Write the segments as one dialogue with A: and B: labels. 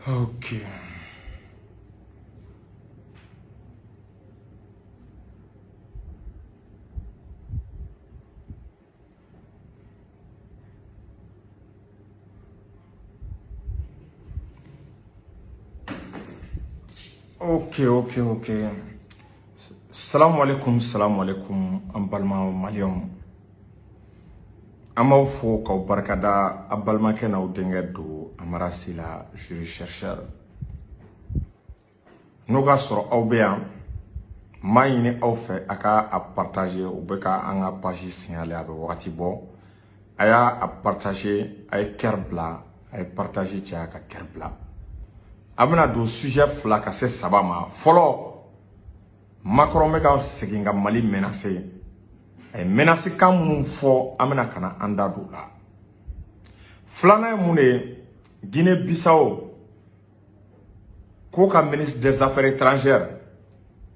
A: Ok. Ok, ok, ok. Salamu alaikum, salamu alaikum, an balima maliyɛnw. An b'aw fo k'aw barikada a balimakɛ n'aw denkɛ don Amara Sila, juriste chercheur. N'o k'a sɔrɔ aw bɛ yan, n b'a ɲini aw fɛ a ka a partager, u bɛ ka an ka page signaler a bɛ wagati bɔ. A y'a a partager, a ye cœur bila, a ye partage caya ka cœur bila. A bɛna don sujet 2 ka se 3 ma. Fɔlɔ, Macron bɛ ka segin ka Mali menacer. A ye menace kan minnu fɔ, an bɛna ka na an da don o la. Filanan ye mun de ye? Guinée Bissau k'o ka ministre des affaires étrangères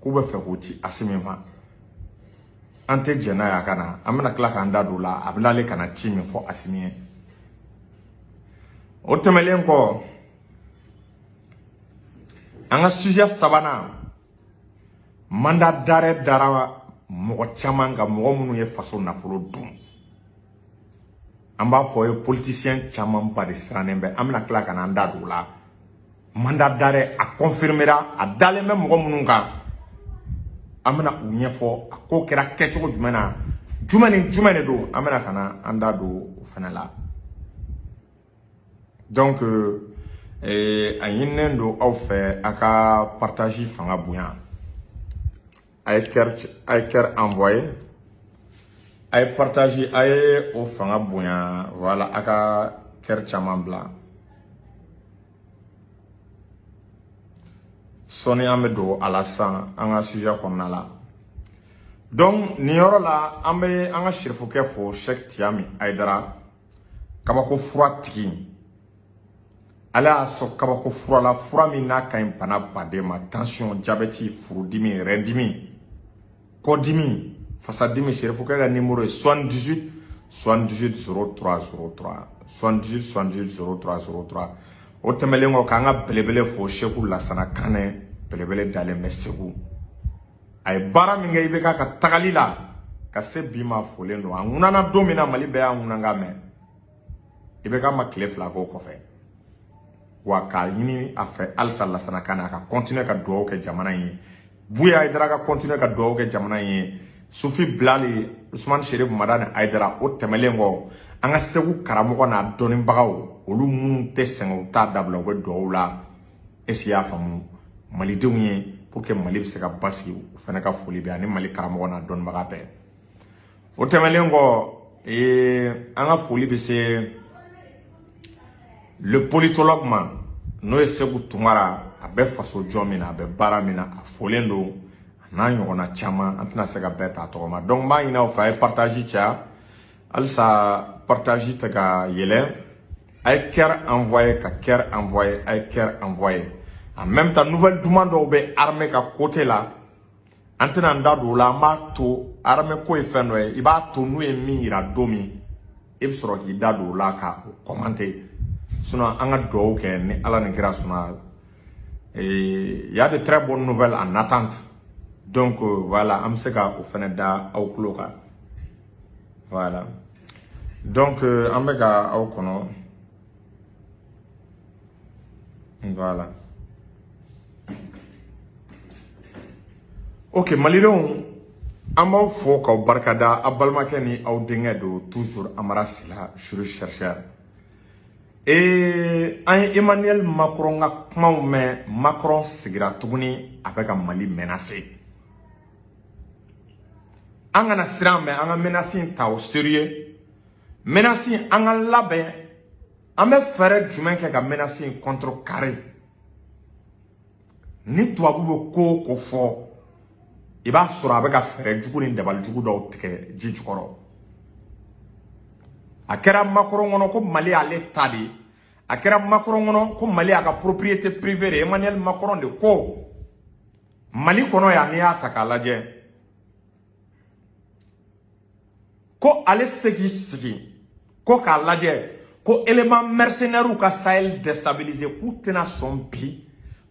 A: k'u bɛ fɛ k'o ci Assimi ma. An tɛ jɛn n'a ye a ka na. An bɛna tila k'an da don o la. A bɛna ale ka na ci min fɔ Assimi ye. O tɛmɛnen kɔ, an ka sujet sabanan, mandat d'arrêt dara mɔgɔ caman kan, mɔgɔ minnu ye faso nafolo dun. An b'a fɔ ye politicien camanba de sirannen bɛ. An bɛna tila ka na an da don o la. Mandat d'arrêt a confirmera, a dalen bɛ mɔgɔ minnu kan. An bɛna u ɲɛfɔ a ko kɛra kɛcogo jumɛn na, jumɛn ni jumɛn de don, an bɛna ka na an da don o fana la. Donc a ɲininen don aw fɛ a ka partage fanga bonya. A ye cœur, a ye cœur envoyé, a ye partage, a ye o fanga bonya. Voilà, a ka cœur caman bila. Sɔɔni an bɛ don a la sisan an ka sujet kɔnɔna la. Donc nin yɔrɔ la, an bɛ an ka sirifukɛ fo, Cheikh Tiami Aidara, kabako fura tigi. Ala y'a sɔn kabako fura la, fura min n'a ka ɲi bana baden ma: tension, diabète, furudimi, rɛndimi, kɔdimi, fasadimi. Sirifukɛ ka numéro ye 78 78 03 03, 78 78 03 03. O tɛmɛlen kɔ, k'an ka belebele fo, Seku Lasana Kanɛ, belebele dalen bɛ Segu. A ye baara min kɛ i bɛ ka tagali la ka se bi ma, folen don. A ŋunana don min na, Mali bɛɛ y'a ŋunankan mɛn. I bɛ ka ma tile 2 k'o kɔfɛ. Wa k'a ɲini a fɛ halisa, Lasana Kanɛ a ka continuer ka dugawu kɛ jamana in ye. Buya Hayidara ka continuer ka dugawu kɛ jamana in ye. Sufi Bilali, Usumani Sherif Madani Hayidara. O tɛmɛlen kɔ, an ka Segu karamɔgɔ n'a dɔnnibagaw, olu minnu tɛ sɛgɛn, u t'a dabila, u bɛ dugawu la. Est ce que i y'a faamu? Malidenw ye, pour que Mali bɛ se ka basigi, o fana ka foli bɛ ani Mali karamɔgɔ n'a dɔnnibaga bɛɛ. O tɛmɛnen kɔ, an ka foli bɛ se le politologue ma, n'o ye Segu Tunkara. A bɛ faso jɔ min na, a bɛ baara min na, a folen don, a n'a ɲɔgɔnna caman. An tɛna se ka bɛɛ ta tɔgɔ ma. Donc n b'a ɲini aw fɛ, a ye partage caya halisa, partage tɛ ka yɛlɛ. A ye cœur envoyé, ka cœur envoyé, a ye cœur envoyé. En même temps, nouvelle duman dɔw bɛ armée ka côté la, an tɛna an da don o la. An b'a to, armée ko ye fɛn dɔ ye, i b'a to n'u ye min yira don min, i bɛ sɔrɔ k'i da don o la ka o commenter. Sinon an ka dugawu kɛ ni Ala ni kira sɔnna, il y a de très bonnes nouvelles en attente. Donc voilà, an bɛ se ka o fɛnɛ da aw tulo kan. Voilà, donc an bɛ ka aw kɔnɔ. Voilà, ok. Malidenw, an b'aw fo k'aw barikada. Aw balimakɛ ni aw denkɛ don toujours, Amara Sila, juriste chercheur. Ee, an ye Emmanuel Macron ka kumaw mɛn. Macron sigira tuguni, a bɛ ka Mali menacer. An kana siran mɛn, an ka menace in ta au sérieux. Menace in, an ka labɛn, an bɛ fɛɛrɛ jumɛn kɛ ka menace in contrecarrer? Ni tubabu bɛ ko o ko fɔ, i b'a sɔrɔ a bɛ ka fɛɛrɛ jugu ni dabali jugu dɔw tigɛ ji jukɔrɔ. A kɛra Macron kɔnɔ ko Mali y'ale ta de ye, a kɛra Macron kɔnɔ ko Mali y'a ka propriété privée de ye. Emmanuel Macron de ko Mali kɔnɔ yan, n'i y'a ta k'a lajɛ, ko ale tɛ se k'i sigi ko k'a lajɛ. Ko élément mercenaires ka Sahel déstabiliser, k'u tɛna sɔn bi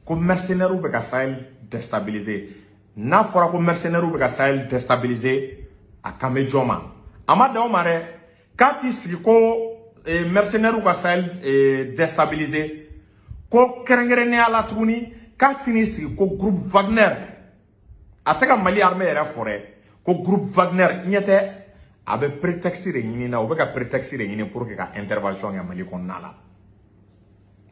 A: ko mercenaires bɛ ka Sahel déstabiliser. N'a fɔra ko mercenaires bɛ ka Sahel déstabiliser, a kan bɛ jɔn ma? A ma dan o ma dɛ, k'a t'i sigi ko mercenaires ka Sahel déstabiliser, ko kɛrɛnkɛrɛnnenya la tuguni, k'a tɛn'i sigi ko groupe Wagner. A tɛ ka Mali armée yɛrɛ fɔ dɛ, ko groupe Wagner. Ɲɛ tɛ, a bɛ prétexte de ɲini na, u bɛ ka prétexte de ɲini pour que ka intervention kɛ Mali kɔnɔna la.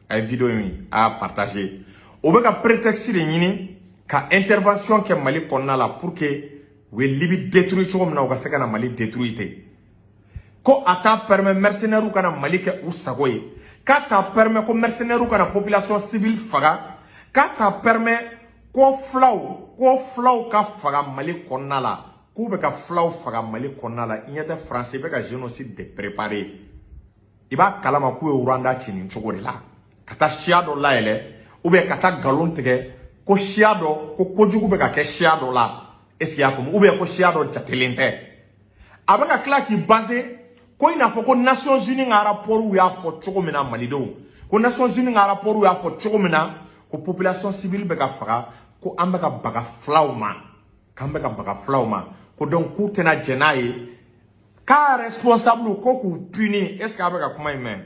A: A ye vidéo in, a y'a partager. U bɛ ka prétexte de ɲini ka intervention kɛ Mali kɔnɔna la pour que u ye Libi détruire cogo min na, u ka se ka na Mali détruire ten. Ko a t'a permet mercenaires ka na Mali kɛ u sago ye, k'a t'a permet ko mercenaires ka na population civile faga, k'a t'a permet ko filaw ka faga Mali kɔnɔna la, k'u bɛ ka filaw faga Mali kɔnɔna la. I ɲɛ tɛ, Faransi bɛ ka génocide de préparer. I b'a kalama k'u ye Rwanda ci nin cogo de la, ka taa siya dɔ layɛlɛ ou bien ka taa nkalon tigɛ ko siya dɔ, ko kojugu bɛ ka kɛ siya dɔ la. Est ce que i y'a faamu? Ou bien ko siya dɔ jatelen tɛ. A bɛ ka tila k'i baser ko i n'a fɔ ko Nations Unies ka rapport y'a fɔ cogo min na, malidenw, ko Nations Unies ka rapport y'a fɔ cogo min na ko population civile bɛ ka faga, ko an bɛ ka baga filaw ma, k'an bɛ ka baga filaw ma, ko donc k'u tɛna jɛn n'a ye, k'a responsable ko k'u punir. Est ce que a bɛ ka kuma in mɛn?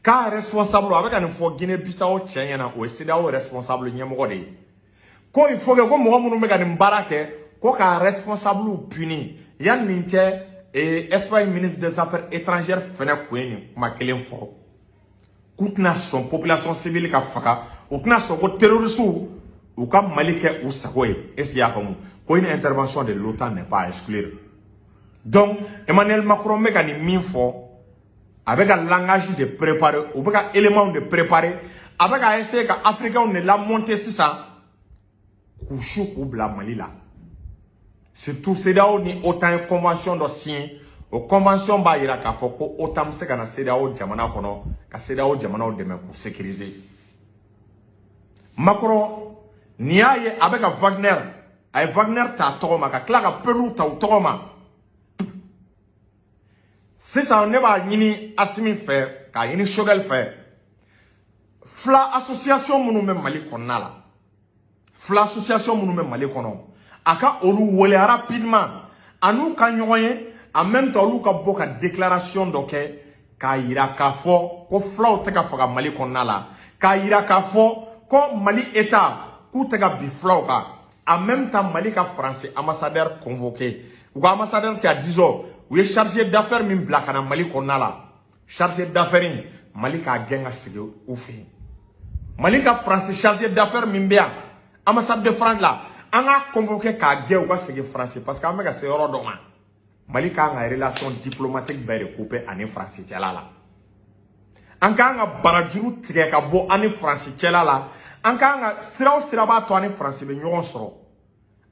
A: K'a responsable, a bɛ ka nin fɔ Guinée Bissau cɛ ɲɛna, o ye CEDEAO responsable ɲɛmɔgɔ de ye, ko il faut que ko mɔgɔ minnu bɛ ka nin baara kɛ, ko k'a responsable punir. Yanni nin cɛ, Espagne ministre des Affaires étrangères fɛnɛ kun ye nin kuma kelen fɔ, k'u tɛna sɔn population civile ka faga, u tɛna sɔn ko terroristes u ka Mali kɛ u sago ye. Est ce que i y'a faamu? Ko une intervention de l'OTAN n'est pas à exclure. Donc Emmanuel Macron bɛ ka nin min fɔ, a bɛ ka langage de préparer, u bɛ ka éléments de préparer, a bɛ ka essayer ka africains de la monter sisan k'u su k'u bila Mali la. Surtout CEDEAO ni OTAN ye convention dɔ signé, o convention b'a jira k'a fɔ ko OTAN bɛ se ka na CEDEAO jamana kɔnɔ ka CEDEAO jamanaw dɛmɛ k'u sécuriser. Macron nin y'a ye, a bɛ ka Wagner, a ye Wagner ta a tɔgɔ ma, ka tila ka Peul ta u tɔgɔ ma. Sisan ne b'a ɲini Asimi fɛ, k'a ɲini Choguel fɛ, fila association minnu bɛ Mali kɔnɔna la, fila association minnu bɛ Mali kɔnɔ, a ka olu wele rapidement, a n'u ka ɲɔgɔn ye. En même temps, olu ka bɔ ka déclaration dɔ kɛ k'a yira k'a fɔ ko filaw tɛ ka faga Mali kɔnɔna la, k'a yira k'a fɔ ko Mali État k'u tɛ ka bin filaw kan. En même temps, Mali ka Faransi ambassadeur convoqué, u ka ambassadeur tɛ a, disons u ye chargé d'affaires min bila ka na Mali kɔnɔna la, chargé d'affaires in, Mali k'a gɛn ka segin u fɛ yen. Mali ka Faransi chargé d'affaires min bɛ yan ambassade de France la, an k'a convoqué k'a gɛn u ka segin Faransi, parce que an bɛ ka se yɔrɔ dɔ ma, Mali k'an ka relation diplomatique bɛɛ de couper ani Faransi cɛla la. An k'an ka barajuru tigɛ ka bɔ an ni Faransi cɛla la. An k'an ka sira o sira b'a to an ni Faransi bɛ ɲɔgɔn sɔrɔ,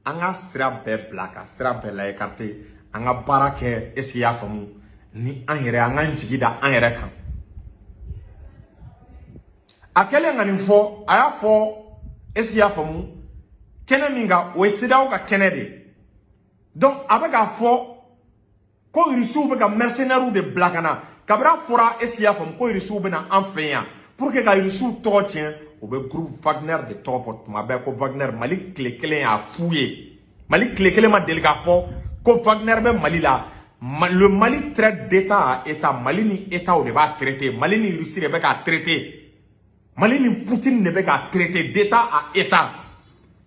A: an ka sira bɛɛ bila, ka sira bɛɛ la écarter. An ka baara kɛ, est ce que i y'a faamu, ni an yɛrɛ, an k'an jigi da an yɛrɛ kan. A kɛlen ka nin fɔ, a y'a fɔ, est ce que i y'a faamu, kɛnɛ min kan, o ye CEDEAO ka kɛnɛ de ye. Donc a bɛ k'a fɔ ko Irisiw bɛ ka mercenaires de bila ka na. Kabini a fɔra, est ce que i y'a faamu, ko Irisiw bɛ na an fɛ yan pour que ka Irisiw tɔgɔ tiɲɛ, u bɛ groupe Wagner de tɔgɔ fɔ tuma bɛɛ, ko Wagner. Mali tile kelen y'a f'u ye, Mali tile kelen ma deli k'a fɔ ko Wagner bɛ Mali la. Le Mali traite d'État à État. Mali ni État de b'a traiter, Mali ni Russie de bɛ k'a traiter, Mali ni Poutine de bɛ k'a traiter d'État à État.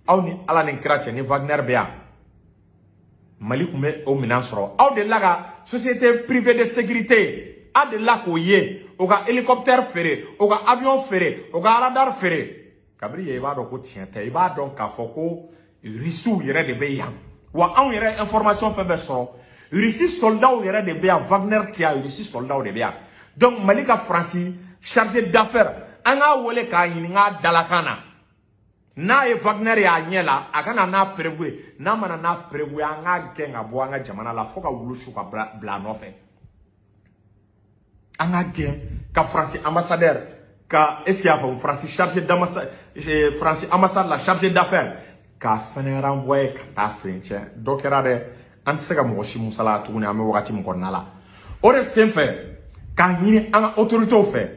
A: Aw ni Ala ni kira cɛ, ni Wagner bɛ yan, Mali tun bɛ o minɛn sɔrɔ? Aw delila ka société privée de sécurité, aw delila k'o ye o ka hélicoptère feere, o ka avion feere, o ka radar feere? Kabini yen, i b'a dɔn ko tiɲɛ tɛ. I b'a dɔn k'a fɔ ko Rusiw yɛrɛ de bɛ yan. Wa anw yɛrɛ information fɛn fɛn sɔrɔ, Rusi soldats yɛrɛ de bɛ yan. Wagner tɛ yan, Rusi soldats de bɛ yan. Donc Mali ka Faransi chargé d'affaires, an k'a wele k'a ɲininka a dalakan na, n'a ye Wagner y'a ɲɛ la, a ka na n'a preuve ye. N'a mana n'a preuve ye, an k'a gɛn ka bɔ an ka jamana la fo ka wulu su ka bila a nɔfɛ. An k'a gɛn ka Faransi ambassadeur ka, est ce que y'a faamu, Faransi chargé d'ambassade, Faransi ambassade la chargé d'affaires, k'a fɛnɛ renvoyer ka taa fɛ yen. Cɛ dɔ kɛra dɛ, an tɛ se ka mɔgɔ si musala tuguni. An bɛ wagati min kɔnɔna la, O de senfɛ, k'a ɲini an ka autorités fɛ,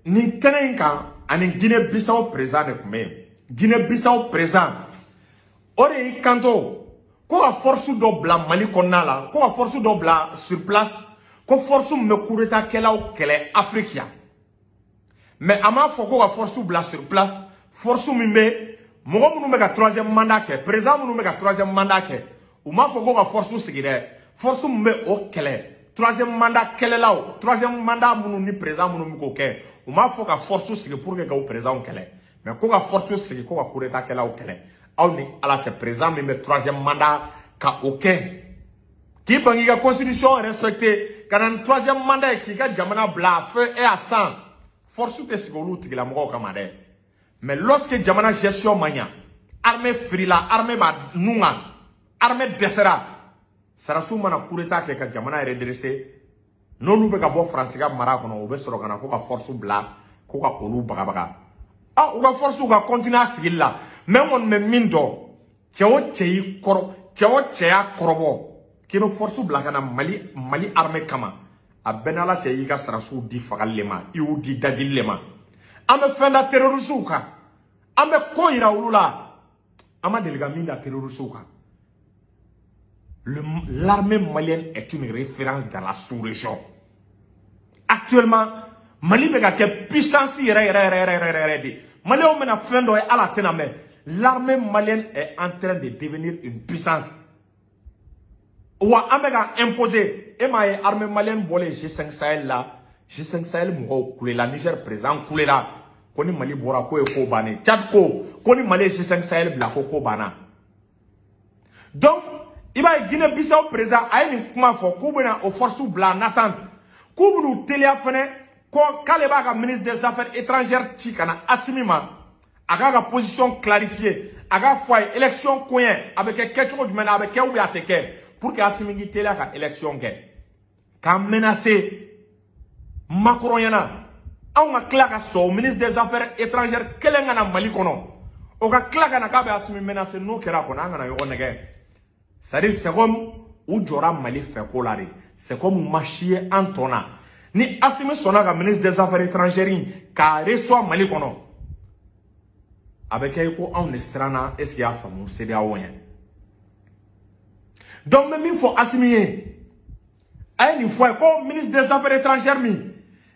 A: nin kɛnɛ in kan, ani Guinée Bissau président de tun bɛ yen. Guinée Bissau président, o de y'i kanto ko ka force dɔ bila Mali kɔnɔna la, ko ka force dɔ bila sur place, ko force min bɛ coup d'état kɛlaw kɛlɛ Afrique yan. Mais a m'a fɔ ko ka force bila sur place, force min bɛ mɔgɔ minnu bɛ ka troisième mandat kɛ, président minnu bɛ ka troisième mandat kɛ. U m'a fɔ ko ka force sigi dɛ, force min bɛ o kɛlɛ, troisième mandat kɛlɛlaw, troisième mandat minnu ni président minnu bɛ k'o kɛ. U m'a fɔ ka force sigi pour que k'o président kɛlɛ, mais ko ka force sigi ko ka coup d'état kɛlaw kɛlɛ. Aw ni Ala cɛ, président min bɛ troisième mandat ka o kɛ, k'i ban k'i ka constitution respecter, ka na ni troisième mandat ye, k'i ka jamana bila à feu et à sang, force tɛ sigi olu tigilamɔgɔw kama dɛ. Mais lorsque jamana gestion ma ɲa, armée firila, armée b'a nun kan, armée dɛsɛra, sarasiw mana coup d'état kɛ ka jamana redresser, n'olu bɛ ka bɔ Faransi ka mara kɔnɔ, u bɛ sɔrɔ ka na ko ka force bila ko ka olu bagabaga. Ah, u ka force ka continuer a sigili la. Mais n kɔni bɛ min dɔn, cɛ o cɛ y'i kɔrɔ, cɛ o cɛ y'a kɔrɔbɔ k'i bɛ force bila ka na Mali armée kama, a bɛɛ n'Ala cɛ, y'i ka sarasiw di fagali le ma, i y'u di dajili le ma. An bɛ fɛn da terroristew kan, an bɛ ko yira olu la, an ma deli ka min da terroristew kan. L'armée malienne est une référence dans la sous-région. Actuellement, Mali bɛ ka kɛ puissance yɛrɛ yɛrɛ yɛrɛ yɛrɛ yɛrɛ yɛrɛ de. Maliyɛnw bɛna fɛn dɔ ye, ala tɛna mɛn. L'armée malienne est en train de devenir une puissance. Wa an bɛ ka imposer. E m'a ye, armée malienne bɔlen G5 Sahel la, G5 Sahel mɔgɔw kulela, Niger président kulela ko ni Mali bɔra, k'o ye ko bannen. Tchad ko ni Mali ye G5 Sahel bila, ko banna. Donc i b'a ye, Guinée Bissau président a ye nin kuma fɔ k'u bɛna o force bila en attente, k'u bɛn'u teliya fɛnɛ, ko k'ale b'a ka ministre des Affaires étrangères ci ka na Assimi ma, a k'a ka position clarifier, a k'a fɔ a ye élection koɲɛ a bɛ kɛ kɛcogo jumɛn na, a bɛ kɛ ou bien a tɛ kɛ, pour que Assimi k'i teliya ka élection kɛ. K'an menacer Macron ɲɛna, anw ka tila ka sɔn o ministre des Affaires étrangères kelen ka na Mali kɔnɔ, o ka tila ka na k'a bɛ Assimi menacer, n'o kɛra kɔni, an kana ɲɔgɔn nɛgɛ. C'est à dire, c'est comme u jɔra Mali fɛ ko la de, c'est comme u ma si ye an tɔ na. Ni Assimi sɔnna ka ministre des Affaires étrangères in k'a reçoit Mali kɔnɔ, a bɛ kɛ i ko anw de siranna. Est ce que i y'a faamu? CEDEAO ɲɛ. Donc n bɛ min fɔ Assimi ye, a ye nin fɔ a ye ko ministre des Affaires étrangères min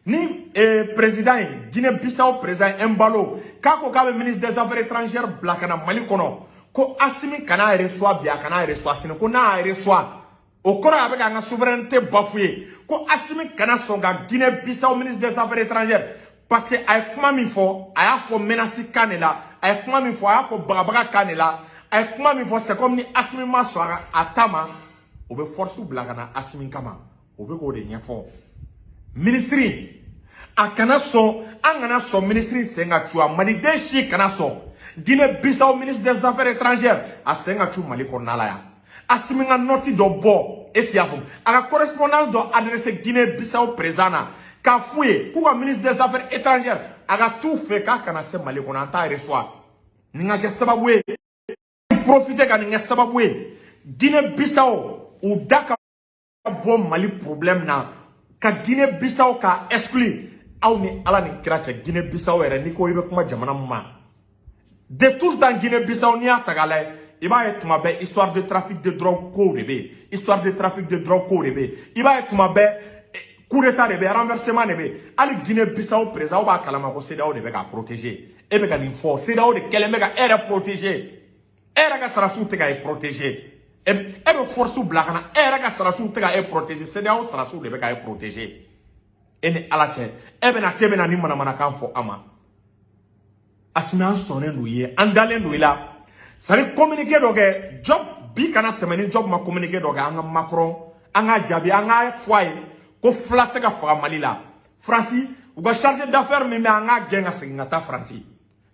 A: ni président ye, Guinée Bissau président Embalo, k'a ko k'a bɛ ministre des Affaires étrangères bila ka na Mali kɔnɔ, ko Assimi kana reçoit bi, a kana reçoit sini, ko n'a y'a reçoit, o kɔrɔ ye a bɛ k'an ka souveraineté bafouer. Ko Assimi kana sɔn ka Guinée Bissau ministre des Affaires étrangères, parce que a ye kuma min fɔ, a y'a fɔ menace kan de la, a ye kuma min fɔ, a y'a fɔ bagabaga kan de la, a ye kuma min fɔ, c'est comme ni Assimi ma sɔn a ta ma, o bɛ force bila ka na Assimi kama. O bɛ k'o de ɲɛfɔ. Ministre a kana sɔn, an kana sɔn ministre sen ka cu a, maliden si kana sɔn Guinée Bissau ministre des Affaires étrangères a sen ka cu Mali kɔnɔna la yan. Assimi ka note dɔ bɔ, est ce que i y'a faamu, a ka correspondance dɔ adressé Guinée Bissau président na, k'a f'u ye k'u ka ministre des Affaires étrangères a ka t'u fɛ, k'a kana se Mali kɔnɔ, an t'a reçoit. Nin ka kɛ sababu ye, profiter ka nin kɛ sababu ye, Guinée Bissau u da ka bɔ Mali problème na, ka Guinée Bissau ka exclure. Aw ni Ala ni kira cɛ, Guinée Bissau yɛrɛ, n'i ko i bɛ kuma jamana min ma de tout le temps, Guinée Bissau, n'i y'a ta k'a lajɛ, i b'a ye tuma bɛɛ histoire de trafic de drogue kow de bɛ yen, histoire de trafic de drogue kow de bɛ yen. I b'a ye tuma bɛɛ coup d'état de bɛ yen, renversement de bɛ yen. Hali Guinée Bissau président b'a kalama ko CEDEAO de bɛ k'a protéger. E bɛ ka nin fɔ, CEDEAO de kɛlen bɛ ka e yɛrɛ protéger, e yɛrɛ ka sarasiw tɛ ka e protéger. E bɛ force bila ka na, e yɛrɛ ka sarasiw tɛ ka e protéger, CEDEAO sarasiw de bɛ ka e protéger. E ni Ala cɛ, e bɛna k'e bɛna ni manamanakan fɔ an ma. Assimi, an sɔnnen don i ye, an dalen don i la. C'est à dire, communiqué dɔ kɛ job bi kana tɛmɛ ni job ma communiqué dɔ kɛ, an ka Macron, an k'a jaabi, an k'a fɔ a ye ko fila tɛ ka faga Mali la. Faransi, u ka chargé d'affaires min bɛ, an k'a gɛn ka segin ka taa Faransi.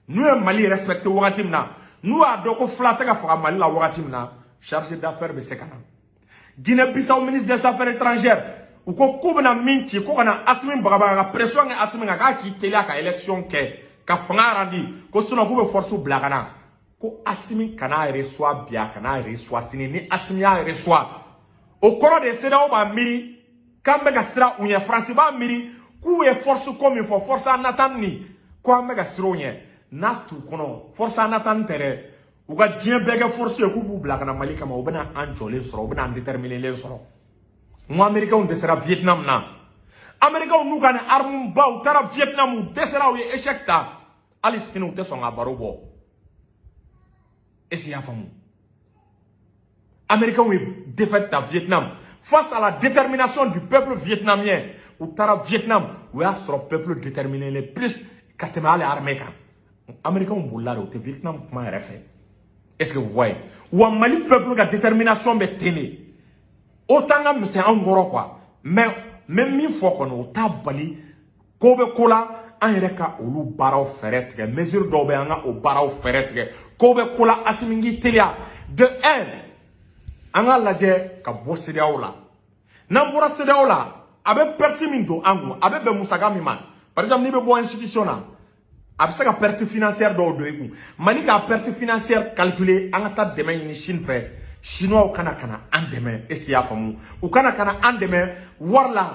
A: N'u ye Mali respecté wagati min na, n'u y'a dɔn ko fila tɛ ka faga Mali la wagati min na, chargé d'affaires bɛ se ka na. Guinée Bissau ministre des Affaires étrangères, u ko k'u bɛna min ci ko ka na Assimi bagabaga, ka pression kɛ Assimi kan, k'a k'i teliya ka élection kɛ ka fanga randi, ko sinon k'u bɛ force bila ka na, ko Assimi kana reçoit bi, a kana reçoit sini. Ni Assimi y'a reçoit, o O kɔrɔ de CEDEAO b'a miiri k'an bɛ ka siran u ɲɛ. Faransi b'a miiri k'u ye force ko min fɔ, force en attente nin, ko an bɛ ka siran u ɲɛ. N'a t'u kɔnɔ, force en attente tɛ dɛ. U ka diɲɛ bɛɛ kɛ force ye k'u b'u bila ka na Mali kama, u bɛna an jɔlen sɔrɔ, u bɛna an déterminer sɔrɔ. N ko Américains dɛsɛra Vietnam na. Américains n'u ka ni arme ba, u taara Vietnam, u dɛsɛra, u ye échec ta. Hali sini u tɛ sɔn ka baro bɔ. Est ce que i y'a faamu? Américains ye défaite ta Vietnam face à la détermination du peuple vietnamien. U taara Vietnam, u y'a sɔrɔ peuple déterminé le plus ka tɛmɛ hali armée kan. Américains bolila de, u tɛ Vietnam kuma yɛrɛ fɛ. Est ce que vous voyez? Wa Mali peuple ka détermination bɛ ten de. Autant ka misɛn anw kɔrɔ quoi. Mais n bɛ min fɔ kɔni, o t'a bali ko bɛ ko la, an yɛrɛ ka olu baaraw fɛɛrɛ tigɛ. Mesure dɔw bɛ, an ka o baaraw fɛɛrɛ tigɛ. Ko bɛ ko la, Asimi k'i teliya. De un, an k'a lajɛ ka bɔ CEDEAO la. N'an bɔra CEDEAO la, a bɛ perte min don an kun, a bɛ bɛn musaka min ma. Par exemple, n'i bɛ bɔ institution na, a bɛ se ka perte financière dɔw don i kun. Mali ka perte financière calculer, an ka taa dɛmɛ ɲini Chine fɛ. Chinois kana ka na an dɛmɛ. Est ce que i y'a faamu? U kana ka na an dɛmɛ wari la.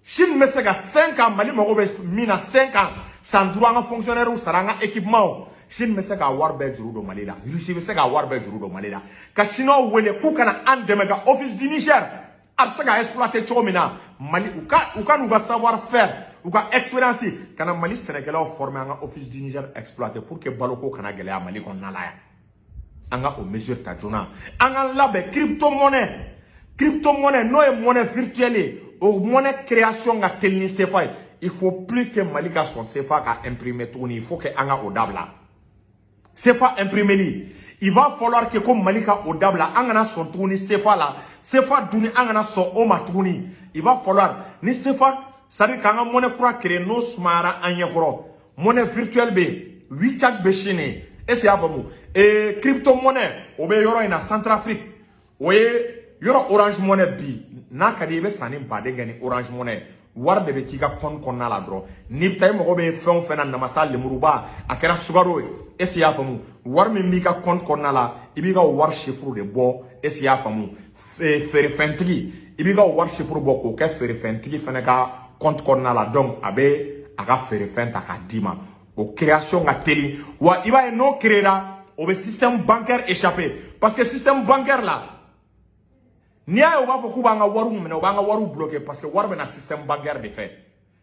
A: Chine bɛ se ka 5 ans, Mali mago bɛ min na 5 ans, san 5, an ka fonctionnaires sara, an ka équipement, Chine bɛ se k'a wari bɛɛ juru don Mali la. Russie bɛ se k'a wari bɛɛ juru don Mali la. Ka Chinois wele k'u kana an dɛmɛ ka Office du Niger, a bɛ se ka exploiter cogo min na Mali, u ka n'u ka savoir faire, u ka expérience, ka na Mali sɛnɛkɛlaw former, an ka Office du Niger exploiter pour que baloko kana gɛlɛya Mali kɔnɔna la yan. An ka o mesure ta joona. An ka labɛn crypto monnaie. Crypto monnaie, n'o ye monnaie virtuelle ye, o monnaie création ka teli ni CFA ye. Il faut plus que Mali ka sɔn CFA ka imprimer tuguni. Il faut que an ka o dabila, CFA imprimeli. Il va falloir que ko Mali ka o dabila. An kana sɔn tuguni CFA la, CFA dunni, an kana sɔn o ma tuguni. Il va falloir ni CFA, c'est à dire k'an ka monnaie kura créer, n'o sumayara an ɲɛkɔrɔ. Monnaie virtuelle bɛ yen, WeChat bɛ Chine. Est ce que i y'a faamu? Ee, crypto monnaie, o bɛ yɔrɔ in na, Centrafrique, o ye yɔrɔ Orange Money. Bi n'a ka di i bɛ sanni baden kɛ ni Orange Money, wari de bɛ k'i ka compte kɔnɔna la dɔrɔn. N'i bɛ taa, i mago bɛ fɛn o fɛn na, namasa, lemuruba, a kɛra sukaro ye, est ce que i y'a faamu? Wari min b'i ka compte kɔnɔna la, i b'i ka wari chiffre de bɔ. Est ce que i y'a faamu? Feerefɛntigi, i b'i ka wari chiffre bɔ k'o kɛ feerefɛntigi fana ka compte kɔnɔna la. Donc a bɛ a ka feerefɛn ta k'a d'i ma. O création ka teli wa. I b'a ye, n'o créera, o bɛ système bancaire échappé, parce que système bancaire la, n'i y'a ye u b'a fɔ k'u b'an ka wariw minɛ, u b'an ka wariw bloqué, parce que wari bɛ na système bancaire de fɛ.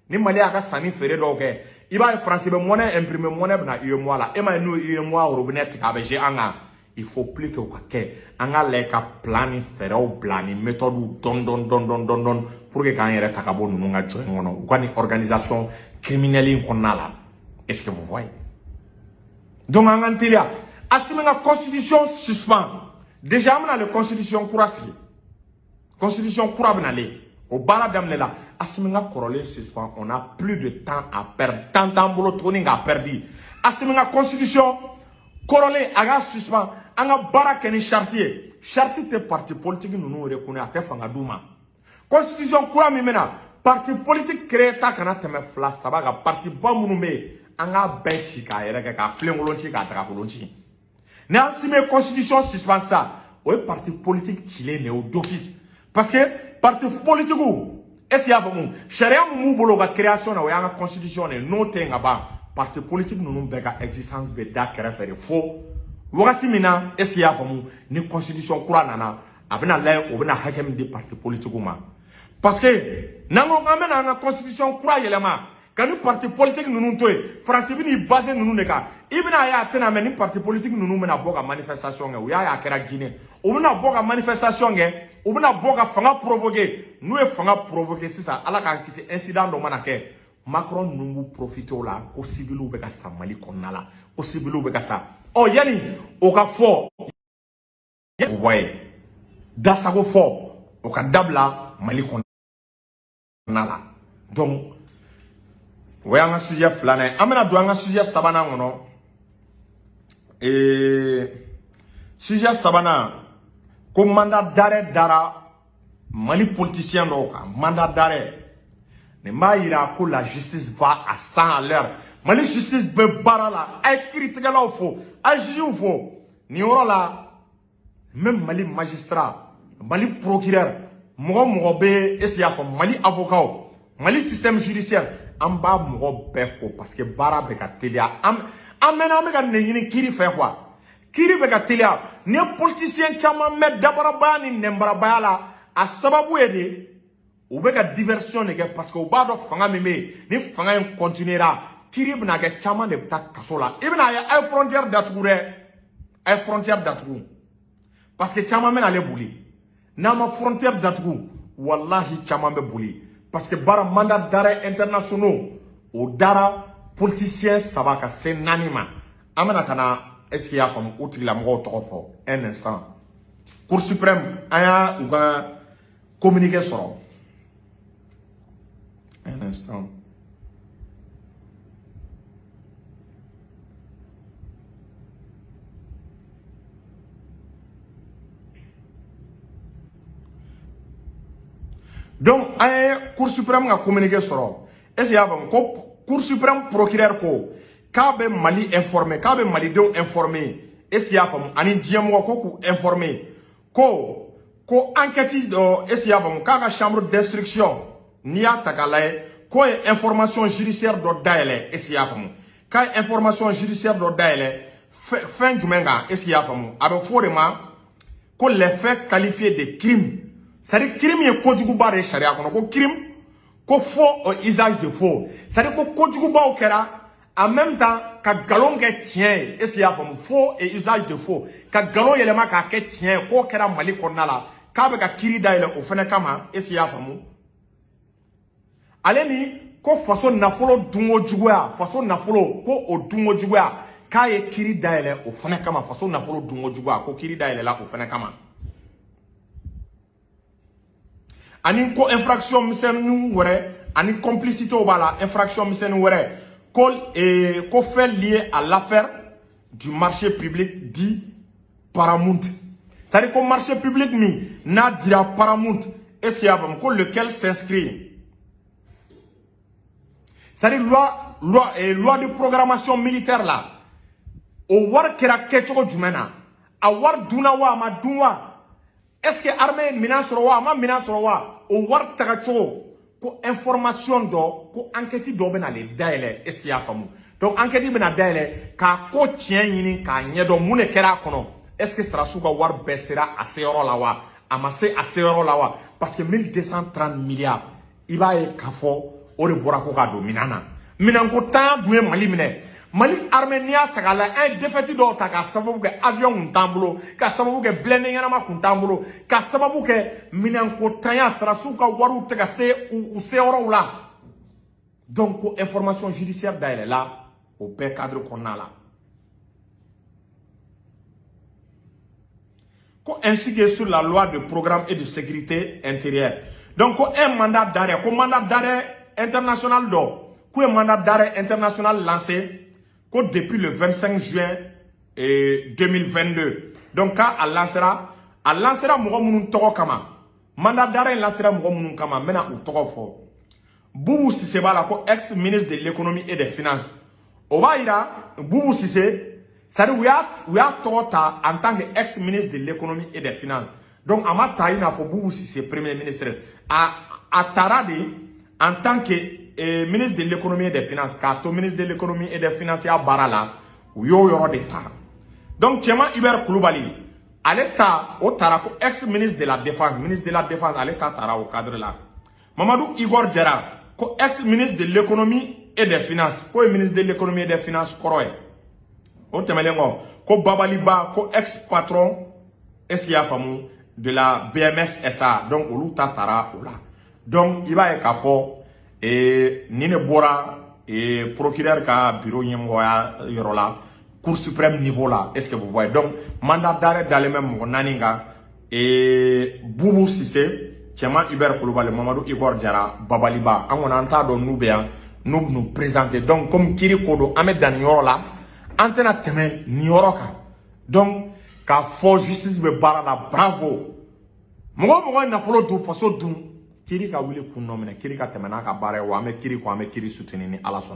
A: Ni Mali y'a ka sanni feere dɔw kɛ, i b'a ye Faransi bɛ monnaie imprimer, monnaie bɛ na UEMOA la. E m'a ye, n'o ye UEMOA robinet tigɛ, a bɛ jouer an kan. Il faut plus que o ka kɛ. An k'a lajɛ ka plan ni fɛɛrɛw bila ni méthode dɔɔni dɔɔni dɔɔni dɔɔni dɔɔni pour que k'an yɛrɛ ta ka bɔ ninnu ka jɔ in kɔnɔ, u ka nin organisation criminelle in kɔnɔna la. Est ce que vous voyez? Donc an k'an teliya. Asimi ka constitution suspend déjà. An bɛna le constitution kura sigi, constitution kura bɛ nalen, o baara daminɛ la. Asimi ka kɔrɔlen suspend, on a plus de temps à perdre, temps t'an bolo tuguni k'a perdu. Asimi ka constitution kɔrɔlen, a ka suspend, an ka baara kɛ ni charte ye. Charte tɛ parti politique ninnu reconnu, a tɛ fanga d'u ma. Constitution kura min bɛ na, parti politique créé ta kana tɛmɛ fila saba kan. Parti ba minnu bɛ yen, an k'a bɛɛ ci k'a yɛrɛ kɛ k'a filenkolon ci, k'a dagakolon ci. Ni Asimi ye constitution suspend sisan, o ye parti politique cilen de ye o d'office, parce que parti politique, est ce que i y'a faamu, sariya mun b'u bolo u ka création na, o y'an ka constitution de ye. N'o tɛ yen ka ban, parti politique ninnu bɛɛ ka existence bɛ da kɛrɛfɛ de fo wagati min na, est ce que i y'a faamu, ni constitution kura nana, a bɛna lajɛ o bɛna hakɛ min di parti politique ma. Parce que n'an ko k'an bɛna an ka constitution kura yɛlɛma ka ni parti politique ninnu to yen, Faransi bɛ n'i basé ninnu de kan. I bɛna ye, a tɛna mɛn ni parti politique ninnu bɛna bɔ ka manifestation kɛ. U y'a ye, a kɛra Guinée. U bɛna bɔ ka manifestation kɛ, u bɛna bɔ ka fanga provoquer. N'u ye fanga provoquer sisan, Ala k'an kisi, incident dɔ mana kɛ, Macron ninnu b'u profiter o la ko civiliw bɛ ka sa Mali kɔnɔna la, ko civiliw bɛ ka sa. Ɔ, yanni o ka fɔ, vous voyez, dasago fɔ, o ka dabila Mali kɔnɔna la. Donc o y'an ka sujet filanan ye. An bɛna don an ka sujet sabanan kɔnɔ. Sujet sabanan, ko mandat d'arrêt dara Mali politicien dɔw kan. Mandat d'arrêt nin b'a yira ko la justice va à 100 à l'heure. Mali justice bɛ baara la. A ye kiiritigɛlaw fo, a ye jugew fo nin yɔrɔ la. Même Mali magistrat, Mali procureur, Mɔgɔ mɔgɔ bɛ, est-ce que y'a faamu, Mali avocat, Mali système judiciaire, an b'a mɔgɔ bɛɛ fo parce que baara bɛ ka teliya. An mɛnna an bɛ ka nin ɲini kiiri fɛ quoi. Kiiri bɛ ka teliya. Ni ye politicien caman mɛn dabarabaya ni nɛnbarabaya la, a sababu ye de u bɛ ka diversion de kɛ parce que u b'a dɔn fanga min bɛ yen, ni fanga in continuera, kiiri bɛna kɛ, caman de bɛ taa kaso la. I bɛna ye, a ye frontière datugu dɛ, a ye frontière datugu parce que caman bɛna ale boli. N'an ma frontière datugu, walahi caman bɛ boli parce que baara mandat d'arrêt internationaux o dara politicien 3 ka se 4 ma. An bɛna ka na, est-ce que i y'a faamu, o tigilamɔgɔw tɔgɔ fɔ un instant. Cour suprême, an y'a u ka communiqué sɔrɔ. Un instant. Donc, an ye Cour suprême ka communiqué sɔrɔ. Est-ce que y'a faamu ko Cour suprême procureur ko k'a bɛ Mali informer, k'a bɛ Malidenw informer, est-ce que y'a faamu, ani diɲɛmɔgɔ ko k'u informer ko enquête dɔ, est-ce que y'a faamu, k'a ka chambre d'instruction, n'i y'a ta k'a lajɛ, k'o ye information judiciaire dɔ dayɛlɛ, est-ce que y'a faamu, k'a ye information judiciaire dɔ dayɛlɛ fɛn jumɛn kan, est-ce que y'a faamu, a bɛ fɔ o de ma ko les faits qualifiés de crimes. C'est-à-dire crime ye kojuguba de ye sariya kɔnɔ, ko crime, ko faux, usage de faux, c'est-à-dire ko kojugubaw kɛra en même temps ka nkalon kɛ tiɲɛ ye, est-ce que y'a faamu, faux et usage de faux, ka nkalon yɛlɛma k'a kɛ tiɲɛ ye, k'o kɛra Mali kɔnɔna la, k'a bɛ ka kiiri dayɛlɛ o fana kama, est-ce que y'a faamu. Ale ni ko faso nafolo dunko juguya, faso nafolo ko o dunko juguya, k'a ye kiiri dayɛlɛ o fana kama, faso nafolo dunko juguya, ko kiiri dayɛlɛla o fana kama. Ani ko infraction misɛnnin wɛrɛ ani complicité b'a la, infraction misɛnnin wɛrɛ ko ko fait lié à l'affaire du marché public dit Paramount, c'est-à-dire ko marché public min n'a dira Paramount, est-ce qu'il y a vraiment ko lequel s'inscrit, c'est-à-dire loi de programmation militaire la, o wari kɛra kɛcogo jumɛn na, a wari dunna wa a ma dun wa, est-ce que armée ye minɛn sɔrɔ wa a ma minɛn sɔrɔ wa, o wari tagacogo, ko information dɔ, ko enquête dɔ bɛna ale dayɛlɛ, est-ce que i y'a faamu. Donc enquête bɛna dayɛlɛ k'a ko tiɲɛ ɲini k'a ɲɛdɔn mun de kɛra a kɔnɔ, est-ce que sarasiw ka wari bɛɛ sera a seyɔrɔ la wa, a ma se a seyɔrɔ la wa, parce que 1230 milliards, i b'a ye k'a fɔ o de bɔra ko k'a don minɛn na. Minɛnko tanya dun ye Mali minɛ. Mali armée, n'i y'a ta k'a lajɛ, an ye défaite dɔw ta k'a sababu kɛ avion kun t'an bolo, k'a sababu kɛ blindé ɲɛnama kun t'an bolo, k'a sababu kɛ minɛnko tanya, sarasiw ka wariw tɛ ka se u seyɔrɔw la. Donc ko information judiciaire dayɛlɛla o bɛɛ cadre kɔnɔna la. Ko ainsi que sur la loi de programme et de sécurité intérieure. Donc ko un mandat d'arrêt, ko mandat d'arrêt international dɔ, k'u ye mandat d'arrêt international lancé ko depuis le 25 juin 2022. Donc k'a lancera, a lancera mɔgɔ minnu tɔgɔ kama, mandat d'arrêt lancera mɔgɔ minnu kama, n bɛna u tɔgɔ fɔ. Boubou Cissé b'a la, ko ex ministre de l'économie et des finances. O b'a yira Boubou Cissé, c'est-à-dire u y'a tɔgɔ ta en tant que ex ministre de l'économie et des finances. Donc a ma ta i n'a fɔ Boubou Cissé premier ministre, a taara de en tant que ministre de l'économie et des finances, k'a to ministre de l'économie et des finances ya baara la, u y'o yɔrɔ de ta. Donc Cɛman Hubert Kulubali, ale ta o taara ko ex ministre de la défense, ministre de la défense, ale ta taara o cadre la. Mamadou Igor Diarra, ko ex ministre de l'économie et des finances, k'o ye ministre de l'économie et des finances kɔrɔ ye. O tɛmɛnen kɔ, ko Babaliba, ko ex patron, est-ce qu'il y'a faamu, de la BMS SA, donc olu ta taara o la. Donc i b'a ye k'a fɔ nin de bɔra procureur ka bureau ɲɛmɔgɔya yɔrɔ la, Cour suprême niveau la, est-ce que vous voyez. Donc mandat d'arrêt dalen bɛ mɔgɔ 4 kan, Boubou Cissé, Cɛman Hubert Kulubali, Mamadou Igor Diarra, Babaliba. An kɔni an t'a dɔn n'u bɛ yan, n'u bɛ n'u présenter. Donc comme kiiri ko don, an bɛ dan nin yɔrɔ la, an tɛna tɛmɛ nin yɔrɔ kan. Donc k'a fɔ justice bɛ baara la, bravo. Mɔgɔ o mɔgɔ ye nafolo dun, faso dun, kiiri ka wuli kun nɔ minɛ, kiiri ka tɛmɛ n'a ka baara ye wa, an bɛ kiiri kɔ, an bɛ kiiri soutenir ni Ala sɔnna.